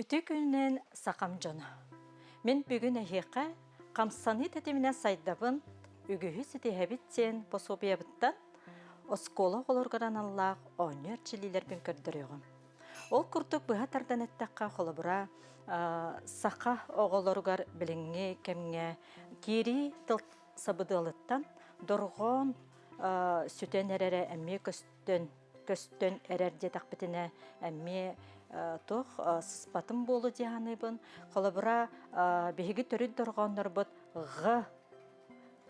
Үтүө күнүнэн сахам дьоно! Мин бүгүн эһиэхэ хамсаныы тэтиминэн сайдабын, үгүһү ситиһэбит диэн пособиябыттан оскуола оҕолоругар аналлаах оонньуу эрчиллиилэрбин көрдөрүөҕүм. Ол курдук быһа тардан эттэххэ, холобура, саха оҕолоругар билиҥҥи кэмҥэ киирии тыл сабыдыалыттан дорҕоон сүтэн эрэрэ эмиэ көстөн көстөн эрэр диэтэхпитинэ эмиэ туох сыспатым буолуо дии саныыбын. Холобура, биһиги төрүт дорҕооннорбут ҕ,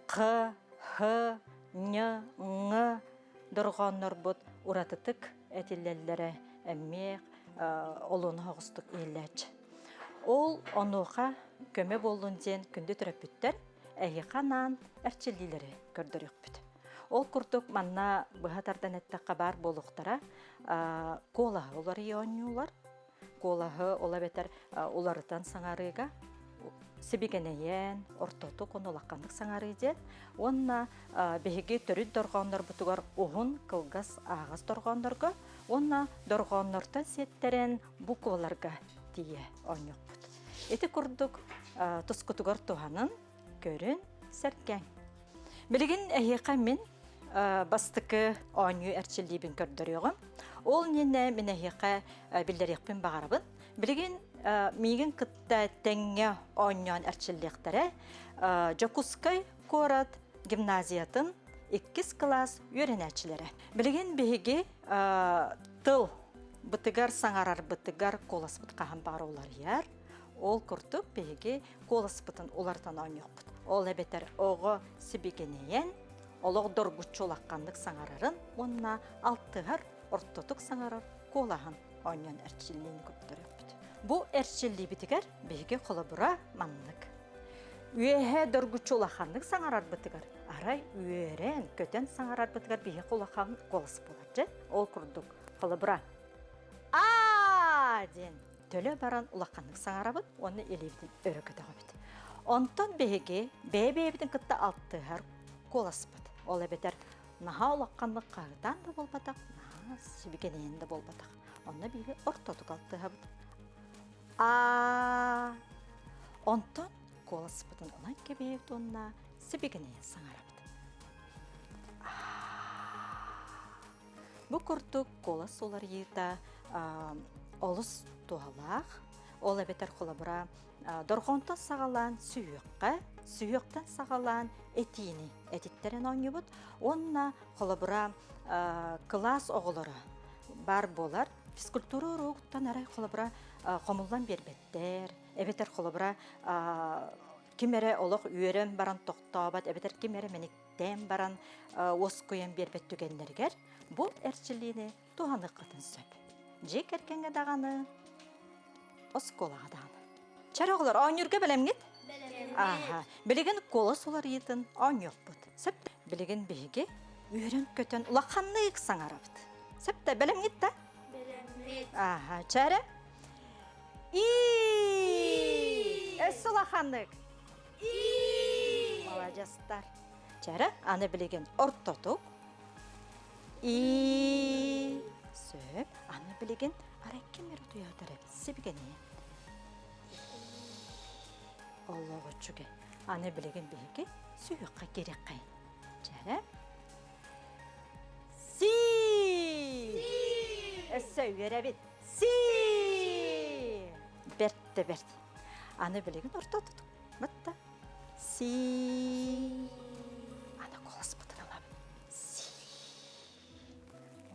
х, һ, ñ, ҥ дорҕооннорбут уратытык этиллэллэрэ эмиэ олуона соҕустук иһиллээччи. Ол онуоха көмө буоллун диэн күндү төрөппүттэр эһиэхэ анаан эрчиллиилэри көрдөрүөхпүт. Ол курдук манна быһа тардан эттэххэ баар буолуохтара куолаһы уларыйа оонньуулар, куолаһы ол эбэтэр уларытан саҥарыыга сибигэнэйэн, ортотук уонна улаханнык саҥарыы диэн уонна биһиги төрүт дорҕооннорбутугар уһун, кылгас ааҕас дорҕооннорго уонна дорҕооннортон сиэттэрэн букваларга тиийэ оонньуохпут. Ити курдук тускутугар туһанын, көрүн, сэргээҥ. Билигин эһиэхэ мин бастакы оонньуу эрчиллиибин көрдөрүөҕүм. Ол иннинэ мин эһиэхэ биллэриэхпин баҕарабын. Билигин миигин кытта тэҥҥэ оонньоон эрчиллиэхтэрэ Дьокуускай куорат гимназиятын иккис кылаас үөрэнээччилэрэ. Билигин биһиги тыл бытыгар саҥарарбытыгар куоласпыт хаһан баҕар уларыйар. Ол курдук биһиги куоласпытын уларытан оонньуохпут. Ол эбэтэр оҕо сибигинэйэн, олох доргуччу улаханнык саҥарарын уонна алтыһар, ортотук саҥарар куолаһын оонньоон эрчиллиини көрдөрүөхпүт. Бу эрчиллиибитигэр биһиги холобура маннык. Үөһэ доргуччу улаханнык саҥарарбытыгар, арай үөрэн, көтөн саҥарарбытыгар биһиэхэ улахан куолас буолар дьэ. Ол курдук холобура аа диэн төлө баран улаханнык саҥарабыт уонна илиибитин өрө көтөҕөбүт. Онтон биһиги бэйэ-бэйэбитин кытта алтыһар куоласпыт. Ол эбэтэр наһаа улаханнык хаһытаан да буолбатах, наһаа сибигэнэйэн да буолбатах. Онно биһиги ортотук алтыһабыт. А Онтон куоласпытын ылан кэбиһэбит уонна сибигинэйэн саҥарабыт. Бу курдук куолас уларыйыыта олус туһалаах. Ол эбэтэр холобура дорҕоонтон саҕалаан сүһүөххэ, сүһүөхтэн саҕалаан этиини этиттэрэн оонньуубут уонна холобура кылаас оҕолоро баар буолар физкультура уруогуттан арай холобура хомуллан биэрбэттэр эбэтэр холобура ким эрэ олох үөрэн баран тохтообот эбэтэр ким эрэ мэник тээн баран уоскуйан биэрбэт түгэннэригэр бу эрчиллиини туһаныаххытын сөп. Дьиэ кэргэҥҥэ даҕаны, оскуолаҕа даҕаны. Чэр оҕолор, оонньуурга бэлэмҥит? Бэлэммит. Ааха. Билигин куолас уларыйыытын оонньуохпут. Сөп. Билигин биһиги үөрэн-көтөн улаханнык саҥарабыт. Сөп да, бэлэмҥит да? Бэлэммит. Ааха. Чээрэ. И. Өссө улаханнык. И. Маладьастар. Чээрэ, аны билигин ортотук. И. Сөп. Аны билигин арай ким эрэ утуйаатар эбит сибигэнийэн. Олох үчүгэй. Аны билигин биһиги сүһүөххэ киириэххэйин. Чээрэ. Си! Өссө үөрэбит. Си! Бэрт да бэрт. Аны билигин ортотук. Бытта. Си. Аны куоласпытын ылабыт. Си.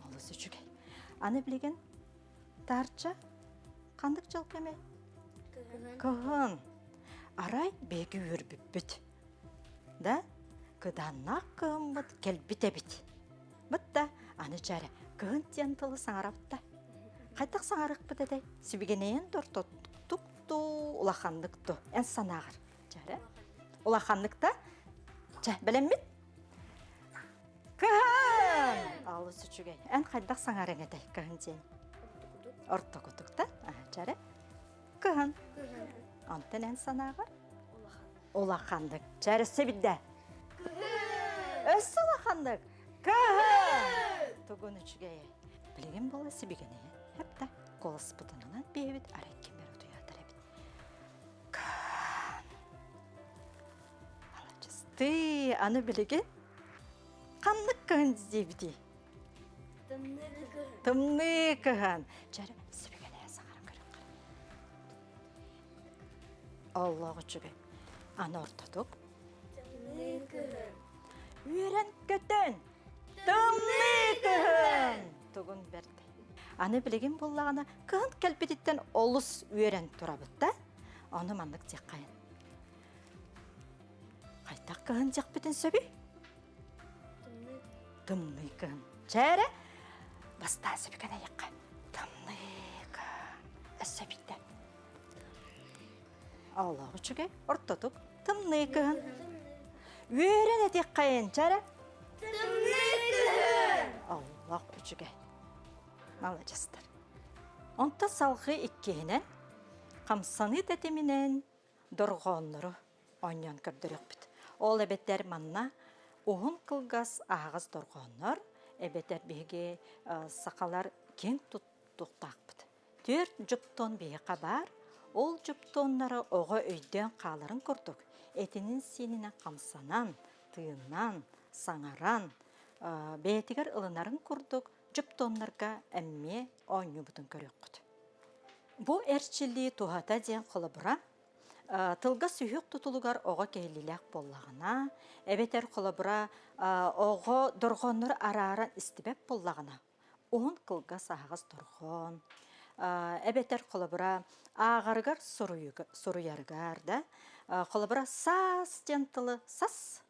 Олус үчүгэй. Аны билигин таарча ханнык дьыл кэмэ? Кыһын. Кыһын. Арай биһиги үөрбүппүт. Да? Кыдааннаах кыһыммыт кэлбит эбит. Бытта аны чээрэ кыһын диэн тылы саҥарабыт да. Хайдах саҥарыахпыт этэй? Сибигинэйэн да ортотук дуу, улаханнык дуу? Эн санааҕар. Чээрэ. Улаханнык да? Чэ, бэлэммит? Кыһын! Алыс үчүгэй. Эн хайдах саҥарыҥ этэй кыһын диэн? Ортокутук. Ортокутук да? Чээрэ. Кыһын. Кыһын. Онтон эн санааҕар? Улахан. Улаханнык. Чээрэ өссө бирдэ. Кыһын! Өссө улаханнык. Кыһын! Тугун үчүгэйэ. Билигин буола сибигэнэйэн. Хэп да куоласпытын ылан биэбит арай ким эрэ утуйар. Ты аны билигин ханнык кыһын диэбитий? Тымныы кыһын. Тымныы кыһын. Чэрэ, сибигэнэйэ саҥаран көрүөххэ. Оллоох үчүгэй. Аны ортотук. Тымныы кыһын. Үөрэн көтөн. Тымныы кыһын. Тугун бэрт. Аны билигин буллаҕына кыһын кэлбититтэн олус үөрэн турабыт да. Ону маннык диэххэйин. Хайдах кыһын диэхпитин сөбүй? Тымныы. Тымныы кыһын. Чээрэ, бастаан сөбүкэн эйэххэ. Тымныы кыһын. Өссө биирдэ. Олох үчүгэй, ортотук тымныы кыһын. Үөрэн этиэххэйин, чээрэ. Тымныы кыһын. Олох үчүгэй. Маладьыстар. Онто салгыы иккиһинэн хамсаныы тэтиминэн дорҕооннору оонньоон көрдөрүөхпүт. Ол эбэтэр манна уһун кылгас аһаҕас дорҕооннор, эбэтэр биһиги сахалар киэҥ туттуохтаахпыт. Түөрт дьуптуон биһиэхэ баар, ол дьуптуоннары оҕо өйдөөн хааларын курдук этинин-сиининэн хамсанан, тыынан, саҥаран, бэйэтигэр ылынарын курдук дьуптуоннарга эмиэ оонньуубутун көрүөххүт. Бу эрчиллии туһата диэн холобура, тылга сүһүөх тутулугар оҕо кэһиллиилээх буоллаҕына, эбэтэр холобура оҕо дорҕооннору арааран истибэт буоллаҕына, уһун кылгас аһаҕас дорҕоон, эбэтэр холобура ааҕарыгар суруйарыгар да, холобура саас диэн тылы сас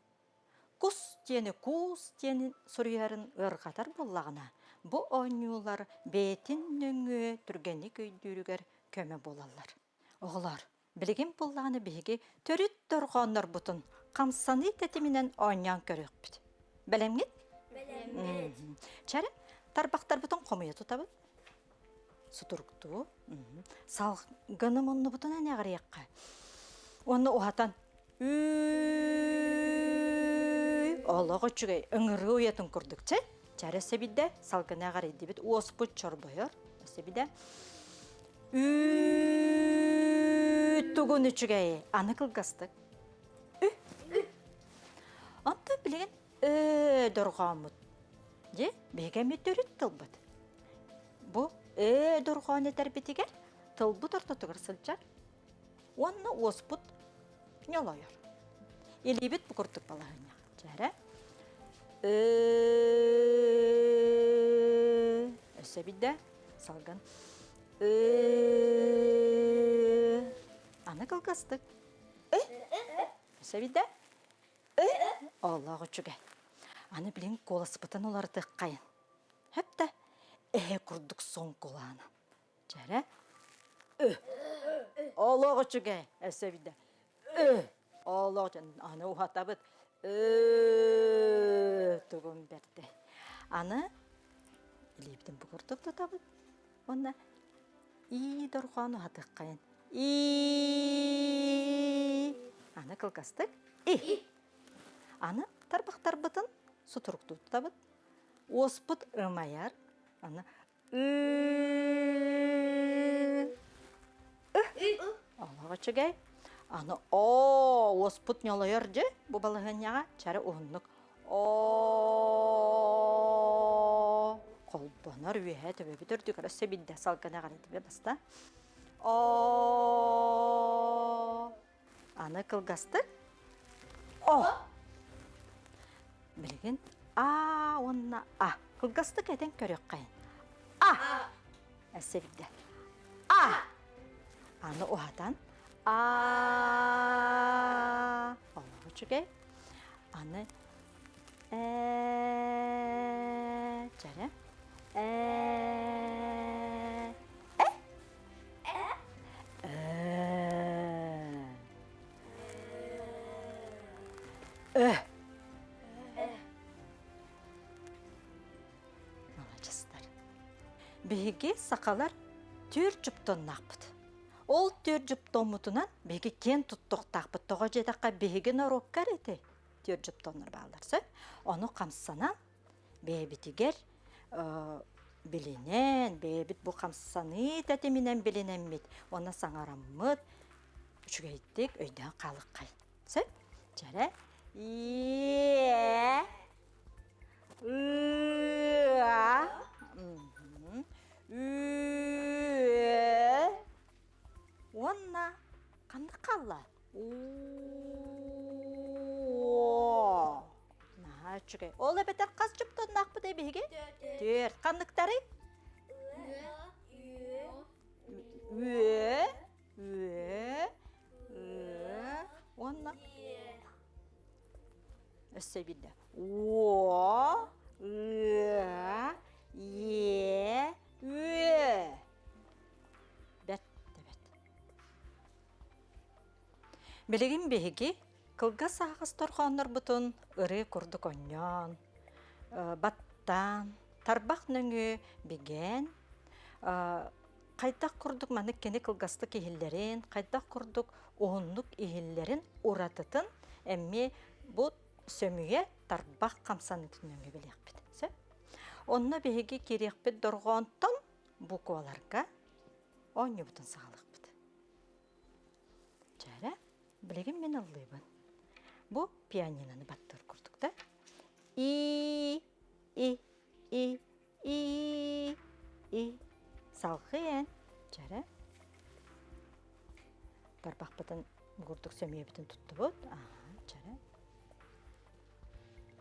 Кус диэни куус диэн суруйарын ыарҕатар буоллаҕына, бу оонньуулар бэйэтин нөҥүө түргэнник өйдүүрүгэр көмө буолаллар. Оҕолоор, билигин буоллаҕына биһиги төрүт дорҕооннорбутун хамсаныы тэтиминэн оонньоон көрүөхпүт. Бэлэмҥит? Бэлэммит. Чэрэ, тарбахтарбытын хомуйа тутабыт. Сутуруктуу. Салгыны муннубутунан эҕириэххэ. Уонна уһатан Олох үчүгэй ыҥырыы уйатын курдук чэ. Чэрэ сэбидэ салгыны эҕэрийдибит уоспут чорбойор сэбидэ. Тугун үчүгэй аны кылгастык. Ү. Онтон билигин өө дорҕооммут. Дьэ, биһиги эмиэ төрүт тылбыт. Бу өө дорҕоон этэрбитигэр тылбыт ортотугар сылдьар уонна уоспут ньолойор. Илиибит бу курдук балаһыанньа. Чээрэ. Өссө бидде салгын. Аны кылгастык. Өссө бидде. Олох үчүгэй. Аны билин куоласпытын уларытыаххайын. Хөп да эһэ курдук соҥкулаана. Чэрэ. Олох үчүгэй. Өссө бидде. Олох аны уһатабыт. Тугум бэрдэ. Аны илиибитин бу курдук тутабыт. Уонна ии дорҕоон уһатыаххайын. И Аны кылгастык и. Аны тарбахтарбытын сутуруктуу тутабыт. Уоспут ымайар. Аны ы Олох үчүгэй. Аны о уоспут ньолойор дьэ бу балаһыанньаҕа чары уһуннук о холбонор үөһэ төбөбүт үрдүгэр өссө биирдэ салгына эҕэрдибэ баста о аны кылгастык о билигин а уонна а кылгастык этэн көрүөххэйин а өссө биирдэ а аны уһатан а олох үчүгэй аны э чэрэ э э Маладьыстар. Биһиги сахалар түөрт дьуптоннаахпыт. Ол түөрт дьуптоммутунан биһиги киэн туттуохтаахпыт. Тоҕо диэтэххэ биһиги норуокка эрэ ити түөрт дьуптоннор бааллар сөп. Ону хамсанан бэйэбитигэр билинэн, бэйэбит бу хамсаныы тэтиминэн билинэммит уонна саҥараммыт үчүгэйдик өйдөөн хаалыаххай. Сөп? Чэрэ. Е. Ыа. Үө. Уонна ханнык хаалла? Уо. Наһаа үчүгэй. Ол эбэтэр хас чуптаннаахпытый биһиги? Түөрт. Ханныктарый? Үө. Үө. Үө. Уонна өссө биирдэ. Уо. Ыа. Е. Үө. Бэрт да бэрт. Билигин биһиги кылгас аһаҕас торҕооннорбутун ырыы курдук онньоон, баттаан, тарбах нөҥүө бигээн, хайдах курдук маннык кини кылгастык иһиллэрин, хайдах курдук уһуннук иһиллэрин уратытын эмиэ бу сөмүйэ тарбах хамсаныытын нөҥүө билиэхпит. Сөп? Онно биһиги киириэхпит дорҕоонтон букваларга оонньуубутун саҕалыахпыт. Чээрэ, билигин мин ыллыыбын. Бу пианиноны баттыыр курдук да. И, и, и, и, и. Салҕыы эн. Чээрэ. Тарбахпытын курдук сөмүйэбитин туттубут. Аха, чээрэ.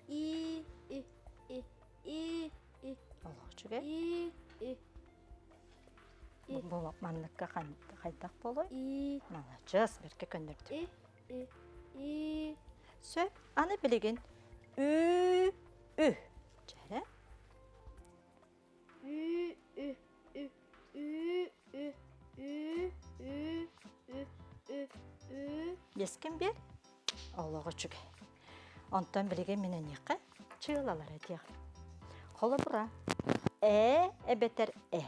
И, и, и, и, и. Олох үчүгэй. И, и, Бу манныкка хайдах буолуой? И. Маладьыас, бэркэ көннөрдүм. И, и, и. Сөп, аны билигин ү, ү. Чээрэ. Ү, ү, ү, ү, ү, ү, ү, ү, ү, ү. Биэскин биэр. Олоҕо үчүгэй. Онтон билигин мин эниэхэ чыылалар этиэҕим. Холобура, ээ эбэтэр э.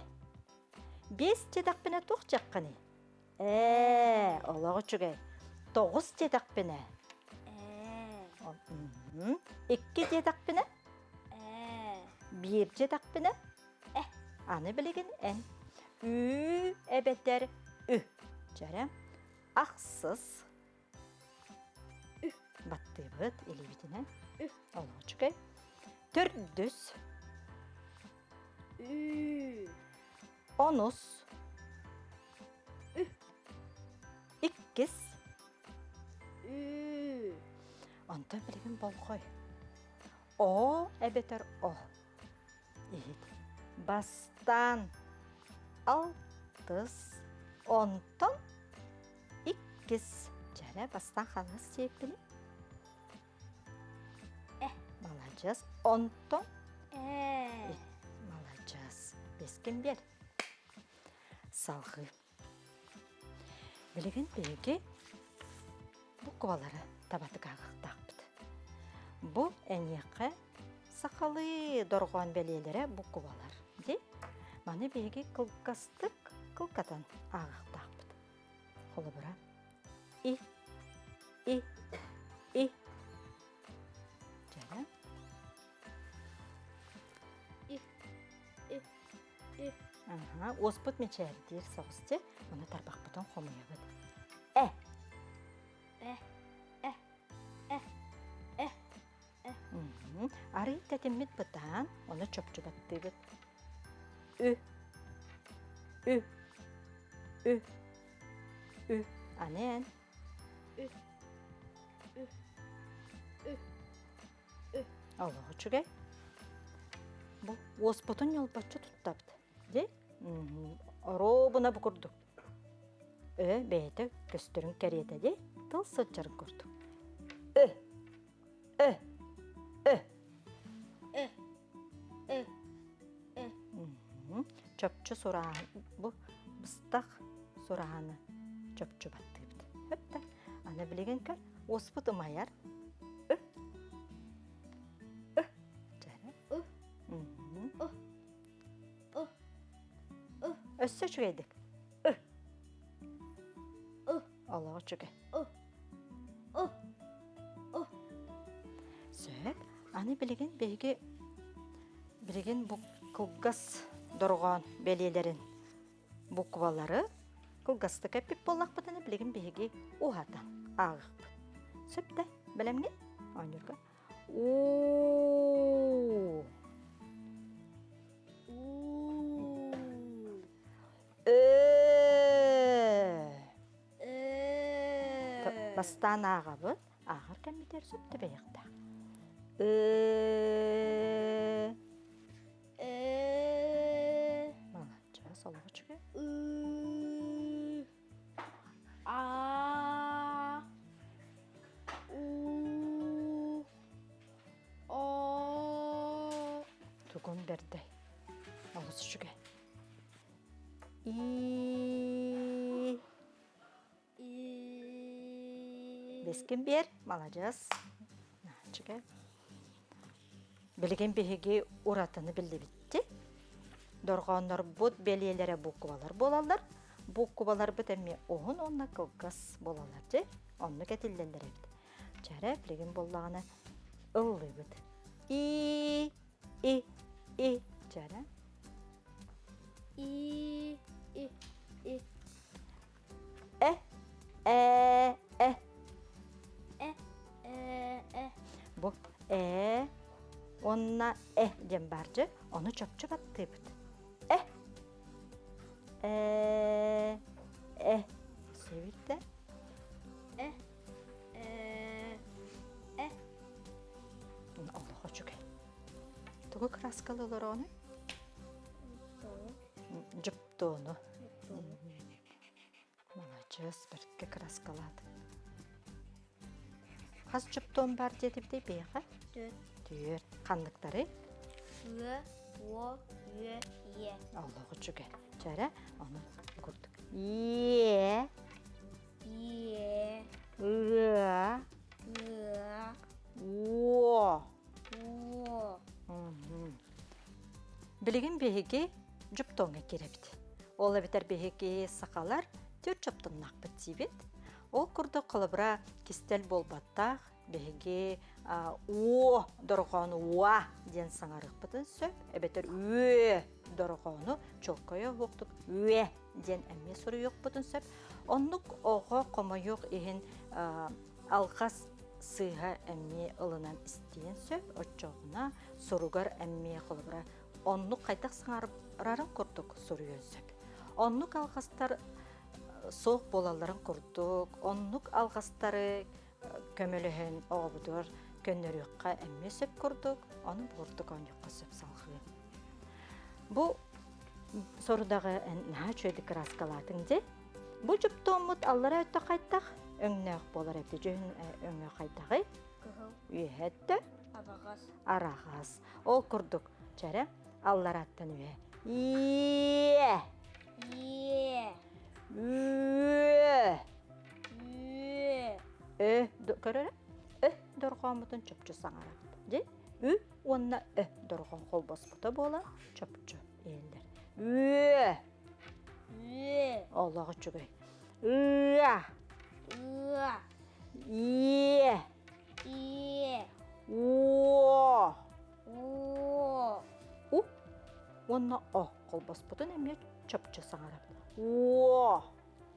Биэс диэтэхпинэ туох дьаххыный? Ээ, олох үчүгэй. Тоҕус диэтэхпинэ? Ээ. Икки диэтэхпинэ? Ээ. Биир диэтэхпинэ? Э. Аны билигин эн. Ү эбэтэр ү. Чэрэ. Ахсыс. Баттыыбыт илиибитинэн. Олох үчүгэй. Төрдүс. Ү. Онус. Ү. Иккис. Ү. Онтон билигин болҕой. О эбэтэр О. Иһит. Бастаан алтыс, онтон Иккис. Дьэрэ, бастаан ханас сиэппини. Э. Маладьыас. Онтон? Э. Маладьыас. Бескин биэр. Салҕыы. Билигин биһиги буквалары табатык ааҕыахтаахпыт. Бу эйиэхэ сахалыы дорҕоон бэлиэлэрэ буквалар. Дии? Маны биһиги кылгастык кылгатан ааҕыахтаахпыт. Холобура, и, и, и. Дьэ. И, и, и. Аха, уоспут мичээрдиир соҕус дии. Ону тарбахпытын хомуйабыт. Э. Э, э, э, э, э. Арый тэтиммит бытаан, ону чопчубаттыыбыт. Ү, ү, ү, ү. Аны эн. Ү, ү, ү, ү. Олох үчүгэй. Бу уоспутун ньолбоччу туттабыт. Дии? Оруобуна бу курдук. Ö бэйэтэ көстөрүн кэриэтэ дии. Тыл сылдьарын курдук. Ö, Ö. Ö. Ö. Ö. Ö. Чопчу сурааһын бу быстах сураһаны чопчу баттыыбыт. Хөптө. Аны билигин көр, уоспут ымайар. Ө. Ө. Чээрэ. Ы. Ы. Ы. Ы. Өссө үчүгэйдик. Ы. Ы. Олоҕо үчүгэй. Ы. Ы. Ы. Сөп. Аны билигин биһиги билигин бу кылгас дорҕоон бэлиэлэрин буквалары кылгастык эппит буоллахпытына билигин биһиги уһатан ааҕыахпыт. Сөп да? Бэлэмҥин? Оонньуурга. У. У. Ö. Ö. Бастаан ааҕабыт. Ааҕар кэммитигэр сөп түбэһиэхтээх. Ö. Ö. Маладьыас, олох үчүгэй. Ы. А. У. О. Тугун бэрдэй. Олус үчүгэй. И. И. Бескин биэр, маладьыас. Үчүгэй. Билигин биһиги уратыны биллибитти. Дорҕооннорбут бэлиэлэрэ буквалар буолаллар. Букваларбыт эмиэ уһун уонна кылгас буолаллар дьэ. Оннук этиллэллэр эбит. Чэрэ, билигин буоллаҕына ыллыыбыт. И, и, и, чэрэ. И, и, и. Э, э, э. Э, э, э. Бу э уонна э диэн баар дьэ. Ону чопчу баттыыбыт. Э. Э, э. Сөбүттэ. Э, э, э. Олох үчүгэй. Тугу краскалы олорону? Дьуптуону. Маладьыас, бэркэ краскалаат. Хас дьуптуон бар диэтибитий биһиэхэ? Түөрт. Түөрт. Ханныктары? Ы, О, Ү, Е. Олох үчүгэй. Чэрэ, ону курдук. Е. Е. Ы. Ы. О. О. Билигин биһиги дьуптуоҥҥа киирэбит. Ол эбэтэр биһиги сахалар түөрт дьуптуннаахпыт диибит. Ол курдук холобура кистэл буолбаттаах биһиги уо дорҕоон уа диэн саҥарыахпытын сөп эбэтэр үө дорҕоону чуолкайа оһуохтук үө диэн эмиэ суруйуохпутун сөп. Оннук оҕо хомойуох иһин алҕас сыыһа эмиэ ылынан истиэн сөп. Оччоҕуна суругар эмиэ холобура оннук хайдах саҥарарын курдук суруйуон сөп. Оннук алҕастар суох буолалларын курдук, оннук алҕастары көмөлөһөн оҕобутугар көннөрүөххэ эмиэ сөп курдук, ону буурдук оонньуохха сөп салҕыы. Бу сорудаҕы наһаа үчүгэйдик кырааскалаатыҥ дии. Бу дьуптуоммут аллара өттө хайдах өҥнөөх буолар эбит дьүһүн өҥө хайдаҕый? Кыһыл. Үөһэ өттө? Араҕас. Араҕас. Ол курдук чэрэ аллараттан үөһэ. Иэ. Иэ. Үө. Үө. Ö көрөрө? Ö дорҕооммутун чопчу саҥарабыт. Дьэ, ү уонна ö дорҕоон холбоспута буолан чопчу иһиллэр. Үө. Үө. Олох үчүгэй. Ыа. Ыа. Иэ. Иэ. Уо. Уо. У уонна о холбоспутун эмиэ чопчу саҥарабыт. Уо.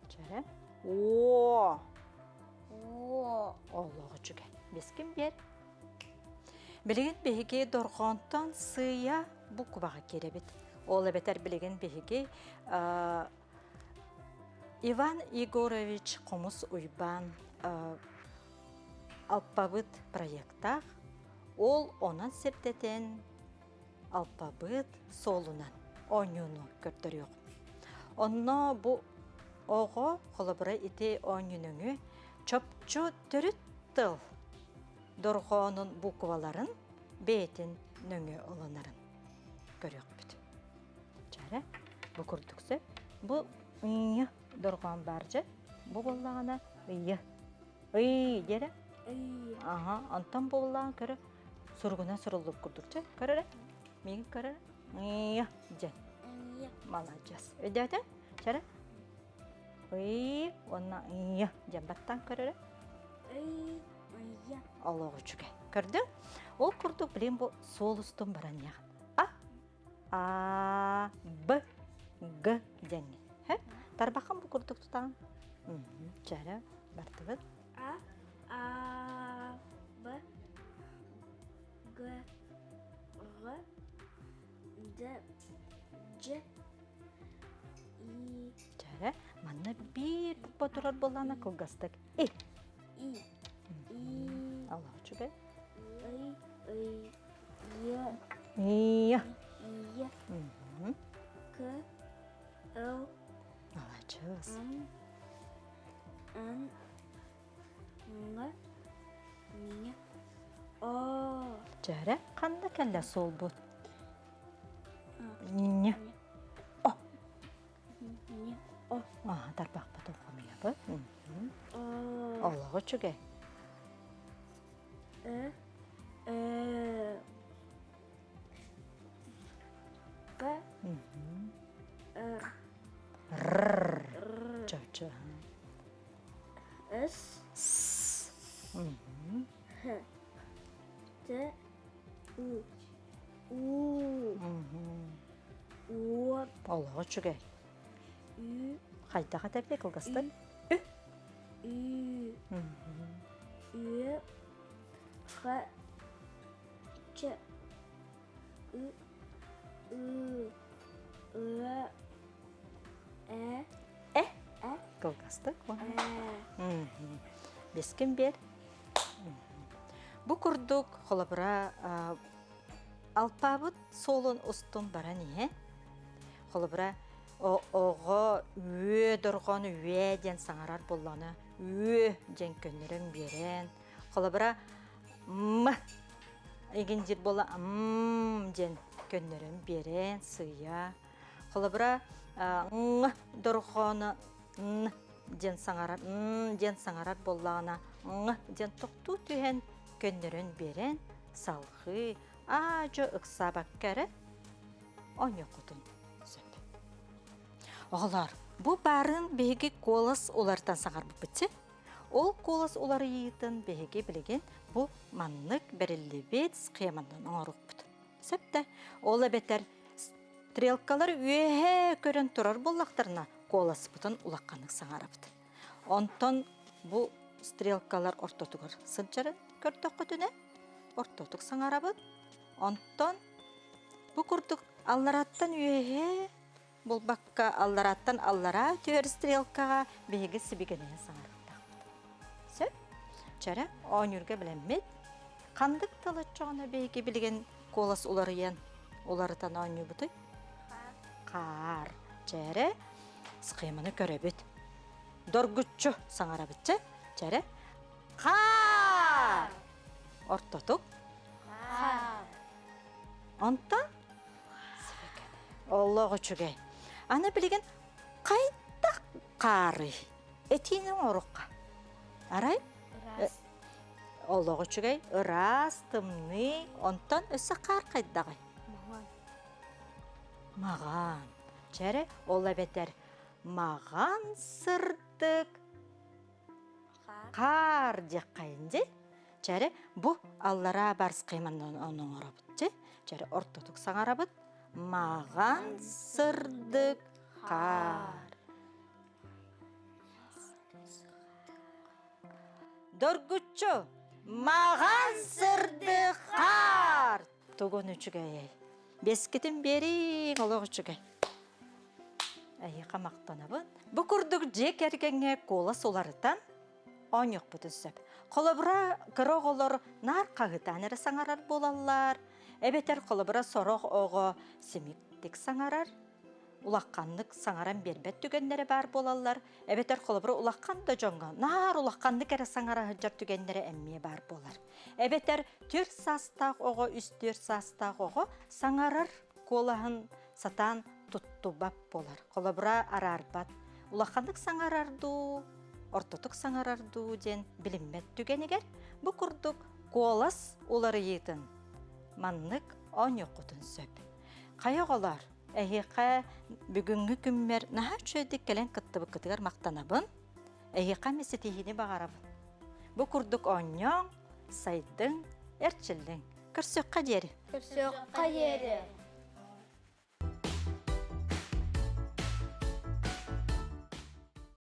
Чэрэ. Уо. Уо. Олох үчүгэй. Бискин биэр. Билигин биһиги дорҕоонтон сыыйа букваҕа киирэбит. Ол эбэтэр билигин биһиги Иван Егорович Хомус Уйбаан алпабыт проектаах. Ол онон сирдэтэн алпабыт суолунан оонньууну көрдөрүөх. Онно бу оҕо холобура ити оонньуунуҥу чопчу төрүт тыл дорҕоонун букваларын бэйэтин нөҥүө ылынарын көрүөхпүт. Чээрэ, бу курдук сөп. Бу ый дорҕоон баар дьэ. Бу буоллаҕына ыйы. Ый диэрэ. Ый. Аха, онтон буоллаҕын көрө суругунан суруллубут курдук чэ көрөрө. Миигин көрөрө. Ый дьэ. Ый. Маладьыас. Өйдөөтө? Чэрэ. Ый уонна ый диэн баттаан көрөрө. Ый. Ый. Олох үчүгэй. Көрдүҥ? Ол курдук билин бу суол устун баран иһэҕин. А А Б Г диэҥҥин. Һэ? Тарбаххын бу курдук тутаҕын. Чээрэ, бардыбыт. А А Б. Г, Г, Д, Дж, И. Чээрэ, манна биир буква турар буоллаҕына кылгастык И. И. И. Аллах үчүгэй. Ый, ый, Е. Е. Е. К, Л. Молодец. М, Н, Н, Н, О. Чээрэ, ханна кэллэ суолбут? Н. О. Н. О. Аха, тарбахпытын хомуйабыт. О. Олоҕу үчүгэй. Э. Э. П. Р. Р. Чочу. С. С. Х. Т. У. У. У. Олоҕу үчүгэй. Ү. Хайдах этэбит кылгастык? Ү. Ү. Ү. Х. Ч. Ы. Ы. Ы. Э. Э. Э. Кылгастык. Э. Бескин бер. Бу курдук холобура алпаабыт суолун устун баран иһэ. Холобура оҕо үө дорҕоон үө диэн саҥарар буоллаҕына үө диэн көннөрөн биэрэн холобура м игин диир буолла м диэн көннөрөн биэрэн сыыйа холобура ҥ дорҕоону н диэн саҥарар н диэн саҥарар буоллаҕына ҥ диэн тохтуу түһэн көннөрөн биэрэн салҕыы аа-дьуо ыксаабакка эрэ оонньуоххутун сөп. Оҕолоор, бу баарын биһиги куолас уларытан саҥарбыппытчы. Ол куолас уларыйыытын биһиги билигин бу маннык бэриллибит схеманан оҥоруохпут. Сөп да? Ол эбэтэр стрелкалар үөһэ көрөн турар буоллахтарына куоласпытын улаханнык саҥарабыт. Онтон бу стрелкалар ортотугар сылдьарын көрдөххүтүнэ ортотук саҥарабыт. Онтон бу курдук аллараттан үөһэ булбакка аллараттан аллараа түһэр стрелкаҕа биһиги сибигэнэйэн саҥарыахтаахпыт. Сөп? Чэрэ, оонньуурга билэммит. Ханнык тыл оччоҕуна биһиги билигин куолас уларыйан уларытан оонньуубутуй? Хаар. Чэрэ, схеманы көрөбүт. Доргуччу саҥарабыт чэ. Чэрэ. Хаар! Ортотук. Хаар. Онтон Олох үчүгэй. Аны билигин хайдах хаарый? Этиини оҥоруохха. Арай? Ыраас. Олох үчүгэй. Ыраас, тымныы. Онтон өссө хаар хайдаҕый? Маҕан. Маҕан. Чэрэ, ол эбэтэр маҕан сырдык хаар диэххэйин дии. Чэрэ, бу аллараа барсхайман оҥоробут дии. Чэрэ, ортотук саҥарабыт. Маҕан сырдык хаар. Доргуччу маҕан сырдык хаар. Тугун үчүгэйэй. Бескитин биэриҥ олох үчүгэй. Эһиэхэ махтанабын. Бу курдук дьиэ кэргэҥҥэ куолас уларытан оонньуохпутун сөп. Холобура, кыра оҕолор наар хаһыытаан эрэ саҥарар буолаллар, эбэтэр холобура сорох оҕо симиктик саҥарар, улаханнык саҥаран биэрбэт түгэннэрэ баар буолаллар, эбэтэр холобура улахан да дьоҥҥо наар улаханнык эрэ саҥара сылдьар түгэннэрэ эмиэ баар буолар. Эбэтэр түөрт саастаах оҕо, үс-түөрт саастаах оҕо саҥарар куолаһын сатаан туттубат буолар. Холобура, араарбат. Улаханнык саҥарар дуу, ортотук саҥарар дуу диэн билиммэт түгэнигэр бу курдук куолас уларыйыытын маннык оонньуоххутун сөп. Хайа оҕолоор, эһиэхэ бүгүҥҥү күммэр наһаа үчүгэйдик кэлэн кыттыбыккытыгар махтанабын. Эһиэхэ эмиэ ситиһиини баҕарабын. Бу курдук оонньооҥ, сайдыҥ, эрчиллиҥ. Көрсүөххэ диэри. Көрсүөххэ диэри.